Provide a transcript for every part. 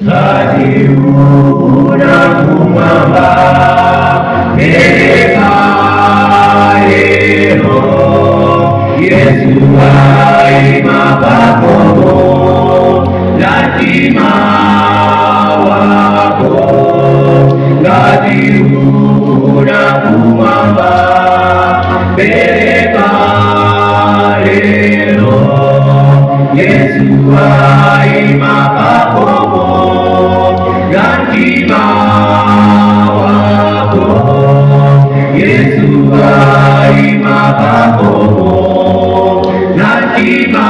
Ngati kumwamba pereka lero, Yesu aima pakhomo la mtima wako. Ngati ufuna kumwamba pereka lero, Yesu aima pakhomo la mtima wako. Yesu aima pakhomo la mtima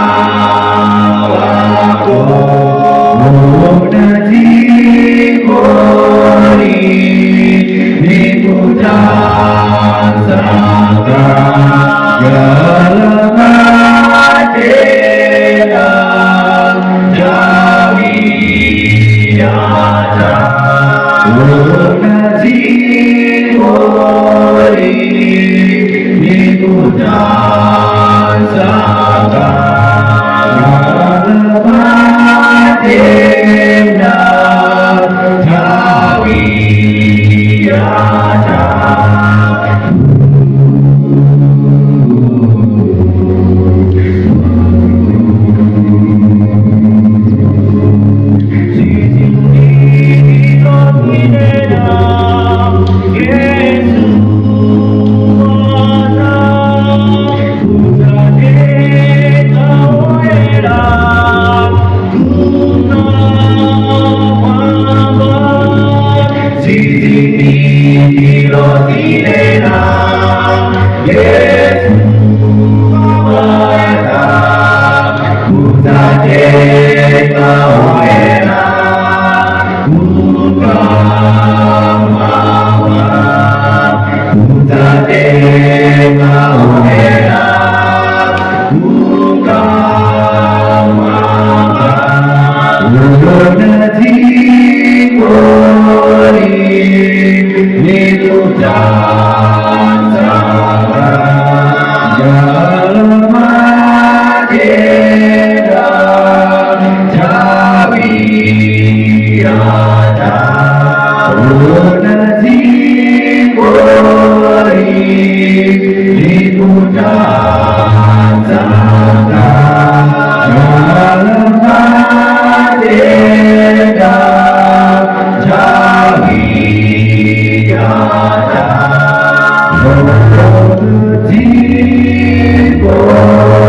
wako. Ona dzikoli likutha msanga, matenda nthawi yatha. Ona dzikoli likutha msanga, matenda nthawi yatha. Yesu kudzatenga oyera kukamwamba, kudzatenga oyera kukamwamba. Ona dzikoli likutha msanga, matenda nthawi yatha. Ona dzikoli likutha msanga, matenda nthawi yatha. Dzikoli